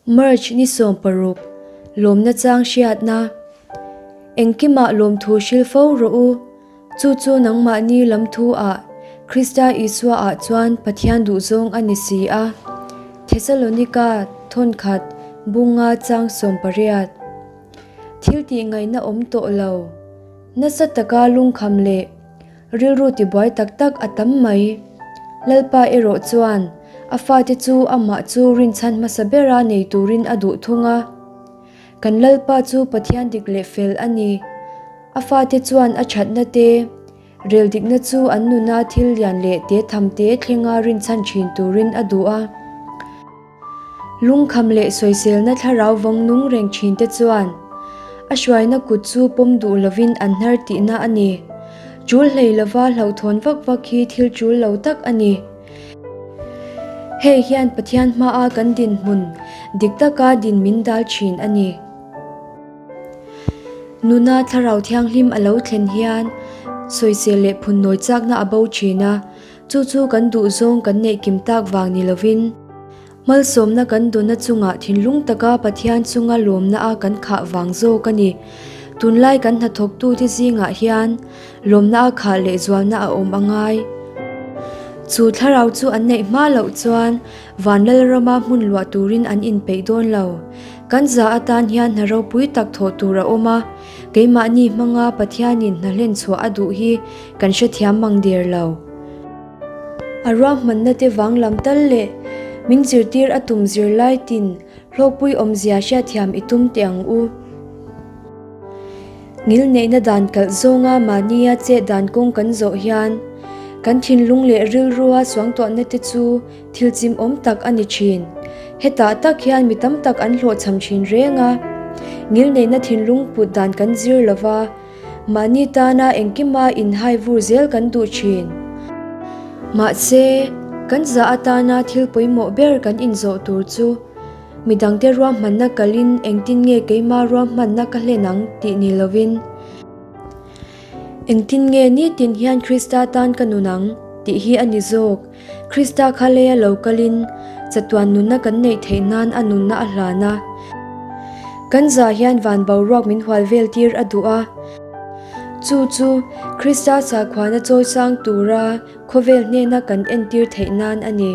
March ni 16, Lawmna chang hriatna. Engkimah lawmthu hril fo rawh u. Chu chu nangmahni lam thu ah Krista Isua ah chuan Pathian duhzawng a ni si a. Thesalonika thawnkhat bunga chang 18. Thil tih ngaihna awm tawh lo. Nasa taka lungkham leh Rilru tibuai tak tak a tam mai. Lalpa erawh chuan a fate chu amah chu rinchhan hmasa bera nei turin a duh thung a. Kan Lalpa chu Pathian dik leh fel a ni. A fate chuan a thatna te, rel dikna chu an nuna thil lian leh te tham te thlenga rinchhan thin turin a duh a. Lungkham leh sawiselna thlarau vawng nung reng thin te chuan a hruaina kut chu pawm duh lovin an hnar tihna a ni. Chul hlei lova hlauhthawn vak vak hi thil chul lo tak a ni. Hei hian Pathian hmaa kan dinhmun dik taka din min dal thin a ni. Nuna thlarau thianghlim a lo thlen hian sawisel leh phunnawi chakna a bo thin a. Chu chu kan duhzawng kan neih kim tak vang ni lovin, malsawmna kan dawna chungah thinlung taka Pathian chunga lawmna a kan khah vang zawk a ni. Tunlai kan hnathawktute zingah hian lawmna a khah leh zualna a awm a ngai. Chu thlarau chu an neih hma loh chuan van Lalrama hmun luah turin an inpeih dawn lo. Kan za atan hian hna ropui tak thawh tur a awm a, keimahni hmanga Pathianin hna hlen chhuah a duh hi Kan hrethiam mang der lo. A ruahmanna te vang lam tal leh min zirtir a tum zirlai tin hlawkpui awmzia hriatthiam i tum teh ang u. Ngilneihna dan kalh zawnga mahnia chet dan kawng kan zawh hian kan thinlung leh rilrua suangtuahna te chu thil chimawm tak a ni thin. Hetah tak hian mi tam tak an hlawhchham thin reng a. Ngilneihna thinlung put dan kan zir lova. Mahni tana engkima inhai vur zel kan duh thin. Mahse, kan zah atana thil pawimawh ber kan inzawh tur chu midangte ruahmanna kalin engtin nge keima ruahmanna ka hlen ang tih ni lovin, engtin nge nitin hian Krista tan ka nun ang tih hi a ni zawk. Krista kha leia lo kalin chatuan nunna kan neih theih nan a nunna a hlan a. Kan zah hian van boruak min hual vel tir a duh a. Chu chu Krista sakhuana chawisang tura khawvel hnena kan entir theih nan a ni.